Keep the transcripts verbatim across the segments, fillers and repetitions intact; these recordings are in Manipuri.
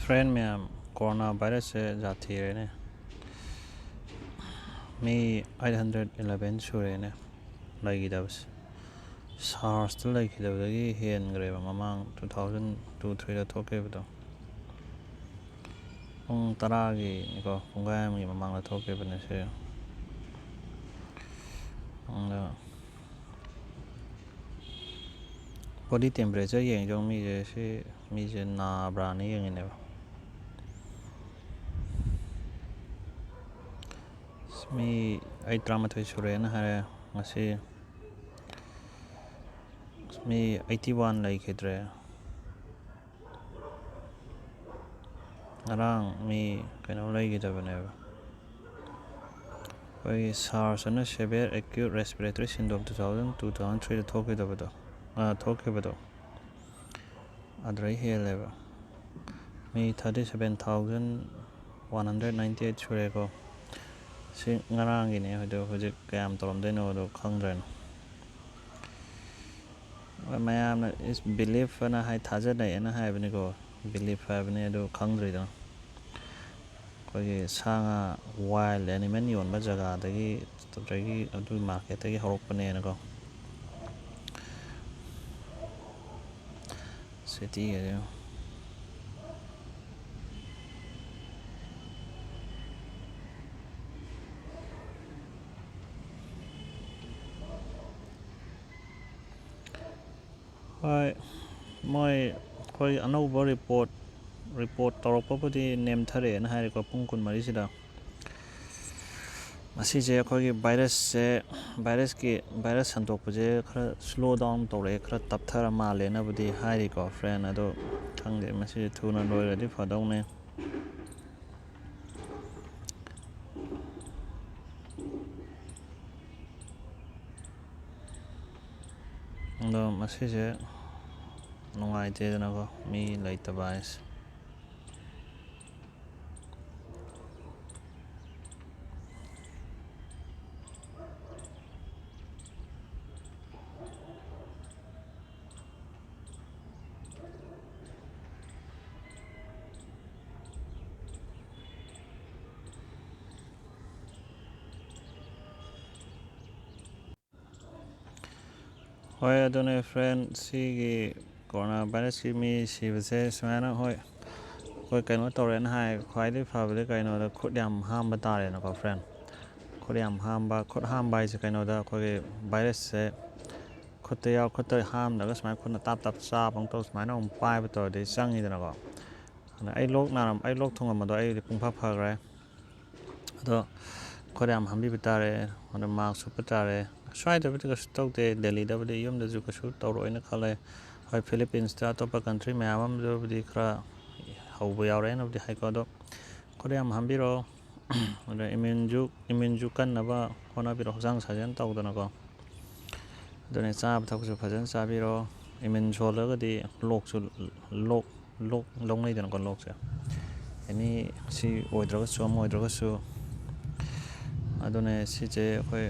Friend ꯃꯌꯥꯝ, corona virusꯁꯦ ꯖꯥꯠ ꯊꯤꯔꯦꯅꯦ꯫ ꯃꯤ eight hundred eleven ꯁꯨꯔꯦꯅꯦ ꯂꯩꯈꯤꯗꯕꯁꯦ꯫ SARSꯇ ꯂꯩꯈꯤꯗꯕꯗꯒꯤ ꯍꯦꯟꯈ꯭ꯔꯦꯕ, ꯃꯃꯥꯡ two thousand two threeꯗ ꯊꯣꯛꯈꯤꯕꯗꯣ꯫ ꯄꯨꯡ ꯇꯔꯥꯒꯤꯅꯤꯀꯣ, ꯄꯨꯡꯈꯥꯏ ꯑꯃꯒꯤ ꯃꯃꯥꯡꯗ ꯊꯣꯛꯈꯤꯕꯅꯦ ꯁꯤ꯫ ꯑꯗꯣ body temperature ꯌꯦꯡꯉꯤꯗꯣ, ꯃꯤꯁꯦ ꯁꯤ, ꯃꯤꯁꯦ ꯅꯥꯕ꯭ꯔꯥꯅ ꯌꯦꯡꯉꯤꯅꯦꯕ꯫ ꯃꯤ ꯑꯩ ꯇꯔꯥꯃꯥꯊꯣꯏ ꯁꯨꯔꯦꯅ ꯍꯥꯏꯔꯦ ꯉꯁꯤ꯫ ꯃꯤ eighty one ꯂꯩꯈꯤꯗ꯭ꯔꯦ꯫ ꯉꯔꯥꯡ ꯃꯤ ꯀꯩꯅꯣ ꯂꯩꯈꯤꯗꯕꯅꯦꯕ, ꯑꯩꯈꯣꯏꯒꯤ SARS ꯑꯅ severe acute respiratory syndrome two thousand two, two thousand threeꯗ ꯊꯣꯛꯈꯤꯗꯕꯗꯣ, ꯑꯥ, ꯊꯣꯛꯈꯤꯕꯗꯣ, ꯑꯗꯨꯗꯩ ꯍꯦꯜꯂꯦꯕ꯫ ꯃꯤ thirty seven thousand one hundred ninety eight ꯁꯨꯔꯦꯀꯣ꯫ ꯁꯤ ꯉꯔꯥꯡꯒꯤꯅꯦ, ꯑꯗꯣ ꯍꯧꯖꯤꯛ ꯀꯌꯥꯝ ꯇꯧꯔꯝꯗꯣꯏꯅꯣꯗꯣ ꯈꯪꯗ꯭ꯔꯦꯅ꯫ ꯃꯌꯥꯝꯅ is belief ꯑꯅ ꯍꯥꯏ, ꯊꯥꯖꯅꯩ ꯑꯅ ꯍꯥꯏꯕꯅꯤꯀꯣ, belief ꯍꯥꯏꯕꯅꯤ, ꯑꯗꯨ ꯈꯪꯗ꯭ꯔꯤꯗꯅ꯫ ꯑꯩꯈꯣꯏꯒꯤ ꯁꯥ ꯉꯥ, wild animal ꯌꯣꯟꯕ ꯖꯒꯥꯗꯒꯤ, ꯑꯗꯨꯗꯒꯤ, ꯑꯗꯨ marketꯇꯒꯤ ꯍꯧꯔꯛꯄꯅꯦꯅꯀꯣ꯫ Cityꯒꯁꯦ ꯌꯦꯡꯉꯣ꯫ ꯍꯣꯏ, ꯃꯣꯏ ꯑꯩꯈꯣꯏ ꯑꯅꯧꯕ report, report ꯇꯧꯔꯛꯄꯕꯨꯗꯤ ꯅꯦꯝꯊꯔꯛꯑꯦꯅ ꯍꯥꯏꯔꯦꯀꯣ, ꯄꯨꯡ ꯀꯨꯟꯃꯔꯤꯁꯤꯗ꯫ ꯃꯁꯤꯁꯦ ꯑꯩꯈꯣꯏꯒꯤ virusꯁꯦ, virusꯀꯤ, virus ꯁꯟꯗꯣꯛꯄꯁꯦ ꯈꯔ slow down ꯇꯧꯔꯛꯑꯦ, ꯈꯔ ꯇꯞꯊꯔ ꯃꯥꯜꯂꯦꯅꯕꯨꯗꯤ ꯍꯥꯏꯔꯤꯀꯣ, friend꯫ ꯑꯗꯣ ꯈꯪꯗꯦ, ꯃꯁꯤ ꯊꯨꯅ ꯂꯣꯏꯔꯗꯤ ꯐꯗꯧꯅꯦ꯫ ꯑꯗꯣ ꯃꯁꯤꯁꯦ ꯅꯨꯡꯉꯥꯏꯇꯦꯗꯅꯀꯣ, ꯃꯤ ꯂꯩꯇꯕ ꯍꯥꯏꯁꯦ꯫ ꯍꯣꯏ, ꯑꯗꯨꯅꯦ friend, ꯁꯤꯒꯤ corona virusꯀꯤ ꯃꯤ ꯁꯤꯕꯁꯦ ꯁꯨꯃꯥꯏꯅ, ꯍꯣꯏ, ꯑꯩꯈꯣꯏ ꯀꯩꯅꯣ ꯇꯧꯔꯦꯅ ꯍꯥꯏ, ꯈ꯭ꯋꯥꯏꯗꯒꯤ ꯐꯕꯗꯤ ꯀꯩꯅꯣꯗ ꯈꯨꯠ ꯌꯥꯝ ꯍꯥꯝꯕ ꯇꯥꯔꯦꯅꯀꯣ friend꯫ ꯈꯨꯠ ꯌꯥꯝ ꯍꯥꯝꯕ, ꯈꯨꯠ ꯍꯥꯝꯕ ꯍꯥꯏꯁꯦ ꯀꯩꯅꯣꯗ ꯑꯩꯈꯣꯏꯒꯤ virusꯁꯦ ꯈꯨꯠꯇ ꯌꯥꯎ-, ꯈꯨꯠꯇ ꯍꯥꯝꯗ꯭ꯔꯒ ꯁꯨꯃꯥꯏꯅ ꯈꯨꯠꯅ ꯇꯥꯞ ꯇꯥꯞ ꯆꯥꯕ ꯑꯃ ꯇꯧ, ꯁꯨꯃꯥꯏꯅ ꯑꯃꯨꯛ ꯄꯥꯏꯕ ꯇꯧꯔꯗꯤ ꯆꯪꯉꯤꯗꯅꯀꯣ꯫ ꯑꯗ ꯑꯩ ꯂꯣꯛ ꯅꯥꯔꯝ-, ꯑꯩ ꯂꯣꯛ ꯊꯨꯡꯉꯝꯕꯗꯣ ꯑꯩꯗꯤ ꯄꯨꯡꯐ ꯐꯈ꯭ꯔꯦ꯫ ꯑꯗꯣ ꯈꯨꯠ ꯌꯥꯝ ꯍꯥꯝꯕꯤꯕ ꯇꯥꯔꯦ, ꯑꯗꯣ mask ꯎꯞꯄ ꯇꯥꯔꯦ꯫ ꯁ꯭ꯋꯥꯏꯗꯕꯨꯗꯤ ꯀꯩꯁꯨ ꯇꯧꯗꯦ, ꯗꯦꯜꯂꯤꯗꯕꯨꯗꯤ, ꯌꯨꯝꯗꯁꯨ ꯀꯩꯁꯨ ꯇꯧꯔꯣꯏꯅ ꯈꯜꯂꯦ꯫ ꯍꯣꯏ, Philippines-ꯇ ꯑꯇꯣꯞꯄ country ꯃꯌꯥꯝ ꯑꯃꯗꯕꯨꯗꯤ ꯈꯔ ꯍꯧꯕ ꯌꯥꯎꯔꯦꯅꯕꯨꯗꯤ ꯍꯥꯏꯀꯣ, ꯑꯗꯣ ꯈꯨꯠ ꯌꯥꯝ ꯍꯥꯝꯕꯤꯔꯣ꯫ ꯑꯗ immuneꯁꯨ, immuneꯁꯨ ꯀꯟꯅꯕ ꯍꯣꯠꯅꯕꯤꯔꯣ, ꯍꯛꯆꯥꯡ ꯁꯥꯖꯦꯜ ꯇꯧꯗꯅꯀꯣ꯫ ꯑꯗꯨꯅꯦ, ꯆꯥꯕ ꯊꯛꯄꯁꯨ ꯐꯖꯅ ꯆꯥꯕꯤꯔꯣ꯫ Immune ꯁꯣꯜꯂꯒꯗꯤ ꯂꯣꯛꯁꯨ, ꯂꯣꯛ, ꯂꯣꯛ ꯂꯧꯅꯩꯗꯅꯀꯣ, ꯂꯣꯛꯁꯦ꯫ Any ꯁꯤ ꯑꯣꯏꯗ꯭ꯔꯒꯁꯨ, ꯑꯃ ꯑꯣꯏꯗ꯭ꯔꯒꯁꯨ꯫ ꯑꯗꯨꯅꯦ, ꯁꯤꯁꯦ ꯑꯩꯈꯣꯏ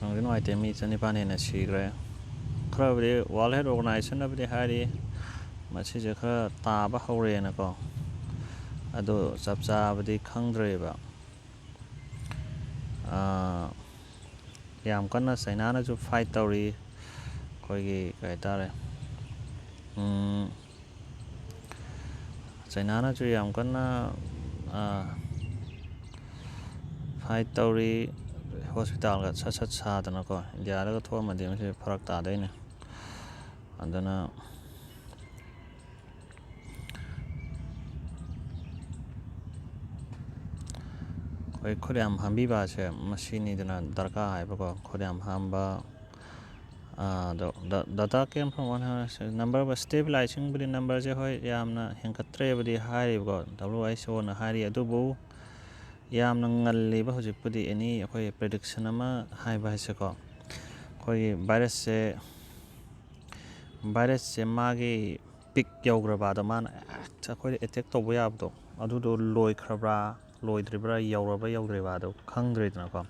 ꯅꯨꯡꯗꯤ ꯅꯨꯡꯉꯥꯏꯇꯦ, ꯃꯤ ꯆꯅꯤꯄꯥꯟ ꯍꯦꯟꯅ ꯁꯤꯈ꯭ꯔꯦ꯫ ꯈꯔꯕꯨꯗꯤ World Health Organization-ꯅꯕꯨꯗꯤ ꯍꯥꯏꯔꯤ, ꯃꯁꯤꯁꯦ ꯈꯔ ꯇꯥꯕ ꯍꯧꯔꯦꯅꯀꯣ꯫ ꯑꯗꯣ ꯆꯞ ꯆꯥꯕꯗꯤ ꯈꯪꯗ꯭ꯔꯦꯕ꯫ ꯑꯥ, ꯌꯥꯝ ꯀꯟꯅ ꯆꯩꯅꯥꯅꯁꯨ fight ꯇꯧꯔꯤ꯫ ꯑꯩꯈꯣꯏꯒꯤ ꯀꯩ ꯍꯥꯏꯇꯥꯔꯦ, ꯎꯝ, ꯆꯩꯅꯥꯅꯁꯨ ꯌꯥꯝ ꯀꯟꯅ, ꯑꯥ, fight ꯇꯧꯔꯤ꯫ Hospital-ꯒ ꯁꯠ ꯁꯠ ꯁꯥꯗꯅꯀꯣ꯫ ꯏꯟꯗꯤꯌꯥꯗꯒ ꯊꯣꯛꯑꯝꯃꯗꯤ ꯃꯁꯤ ꯐꯔꯛ ꯇꯥꯗꯣꯏꯅꯦ꯫ ꯑꯗꯨꯅ ꯑꯩꯈꯣꯏ ꯈꯨꯠ ꯌꯥꯝ ꯍꯥꯝꯕꯤꯕꯁꯦ ꯃꯁꯤꯅꯤꯗꯅ ꯗꯔꯀꯥꯔ ꯍꯥꯏꯕꯀꯣ, ꯈꯨꯠ ꯌꯥꯝ ꯍꯥꯝꯕ꯫ ꯑꯥ, ꯑꯗꯣ the data came from one hundred number, stabilizing-ꯕꯨꯗꯤ number-ꯁꯦ ꯍꯣꯏ ꯌꯥꯝꯅ ꯍꯦꯟꯒꯠꯇ꯭ꯔꯦꯕꯨꯗꯤ ꯍꯥꯏꯔꯤꯕꯀꯣ, W H O-ꯅ ꯍꯥꯏꯔꯤ, ꯑꯗꯨꯕꯨ ꯌꯥꯝꯅ ꯉꯜꯂꯤꯕ ꯍꯧꯖꯤꯛꯄꯨꯗꯤ꯫ Any ꯑꯩꯈꯣꯏ prediction ꯑꯃ ꯍꯥꯏꯕ ꯍꯥꯏꯁꯦꯀꯣ, ꯑꯩꯈꯣꯏꯒꯤ virus-ꯁꯦ, virus-ꯁꯦ ꯃꯥꯒꯤ peak ꯌꯧꯈ꯭ꯔꯕ, ꯑꯗꯣ ꯃꯥꯅ ꯑꯩꯈꯣꯏꯗ attack ꯇꯧꯕ ꯌꯥꯕꯗꯣ, ꯑꯗꯨꯗꯣ ꯂꯣꯏꯈ꯭ꯔꯕ꯭ꯔꯥ, ꯂꯣꯏꯗ꯭ꯔꯤꯕ꯭ꯔꯥ, ꯌꯧꯔꯕ꯭ꯔꯥ ꯌꯧꯗ꯭ꯔꯤꯕ꯭ꯔꯥ ꯑꯗꯨ ꯈꯪꯗ꯭ꯔꯦꯗꯅꯀꯣ꯫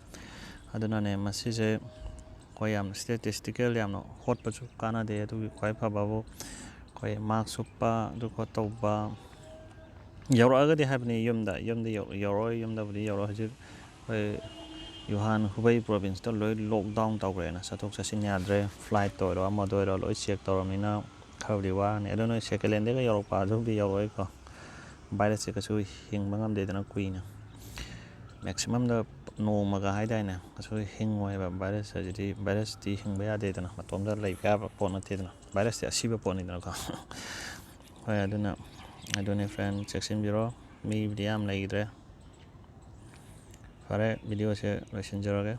ꯑꯗꯨꯅꯅꯦ, ꯃꯁꯤꯁꯦ ꯑꯩꯈꯣꯏ ꯌꯥꯝ statistical ꯌꯥꯝꯅ ꯍꯣꯠꯄꯁꯨ ꯀꯥꯟꯅꯗꯦ꯫ ꯑꯗꯨꯒꯤ ꯈ꯭ꯋꯥꯏ ꯐꯕꯕꯨ ꯑꯩꯈꯣꯏ mask ꯎꯞꯄ, ꯑꯗꯨ ꯈꯣꯠ ꯇꯧꯕ, ꯌꯧꯔꯛꯑꯒꯗꯤ ꯍꯥꯏꯕꯅꯤ, ꯌꯨꯝꯗ, ꯌꯨꯝꯗ ꯌꯧ-, ꯌꯧꯔꯛꯑꯣꯏ, ꯌꯨꯝꯗꯕꯨꯗꯤ ꯌꯧꯔꯛꯑꯣꯏ꯫ ꯍꯧꯖꯤꯛ ꯑꯩꯈꯣꯏ ꯌꯨꯍꯥꯟ ꯍꯨꯕꯩ ꯄ꯭ꯔꯣꯚꯤꯟꯁꯇ ꯂꯣꯏ ꯂꯣꯛꯗꯥꯎꯟ ꯇꯧꯈ꯭ꯔꯦꯅ, ꯆꯠꯊꯣꯛ ꯆꯠꯁꯤꯟ ꯌꯥꯗ꯭ꯔꯦ꯫ ꯐ꯭ꯂꯥꯏꯠꯇ ꯑꯣꯏꯔꯣ ꯑꯃꯗ ꯑꯣꯏꯔꯣ ꯂꯣꯏ ꯆꯦꯛ ꯇꯧꯔꯕꯅꯤꯅ ꯈꯔꯕꯨꯗꯤ ꯋꯥꯔꯅꯤ꯫ ꯑꯗꯣ ꯅꯣꯏ ꯁꯦꯀꯦꯟꯂꯦꯟꯗꯒ ꯌꯧꯔꯛꯄ ꯑꯗꯨꯕꯨꯗꯤ ꯌꯧꯔꯛꯑꯣꯏꯀꯣ꯫ ꯚꯥꯏꯔꯁꯁꯦ ꯀꯩꯁꯨ ꯍꯤꯡꯕ ꯉꯝꯗꯦꯗꯅ ꯀꯨꯏꯅ꯫ ꯃꯦꯛꯁꯤꯃꯝꯗ ꯅꯣꯡꯃꯒ ꯍꯥꯏꯗꯥꯏꯅꯦ, ꯀꯩꯁꯨ ꯍꯤꯡꯉꯣꯏꯕ ꯚꯥꯏꯔꯁ ꯍꯥꯏꯁꯤꯗꯤ꯫ ꯚꯥꯏꯔꯁꯇꯤ ꯍꯤꯡꯕ ꯌꯥꯗꯦꯗꯅ, ꯃꯇꯣꯝꯇ ꯂꯩꯕ ꯌꯥꯕ ꯄꯣꯠ ꯅꯠꯇꯦꯗꯅ꯫ ꯚꯥꯏꯔꯁꯇꯤ ꯑꯁꯤꯕ ꯄꯣꯠꯅꯤꯗꯅꯀꯣ꯫ ꯍꯣꯏ, ꯑꯗꯨꯅ, ꯑꯗꯨꯅꯦ friend, ꯆꯦꯛꯁꯤꯟꯕꯤꯔꯣ꯫ ꯃꯤꯕꯨꯗꯤ ꯌꯥꯝ ꯂꯩꯈꯤꯗ꯭ꯔꯦ꯫ ꯐꯔꯦ, ꯚꯤꯗꯤꯑꯣꯁꯦ ꯂꯣꯏꯁꯤꯟꯖꯔꯒꯦ꯫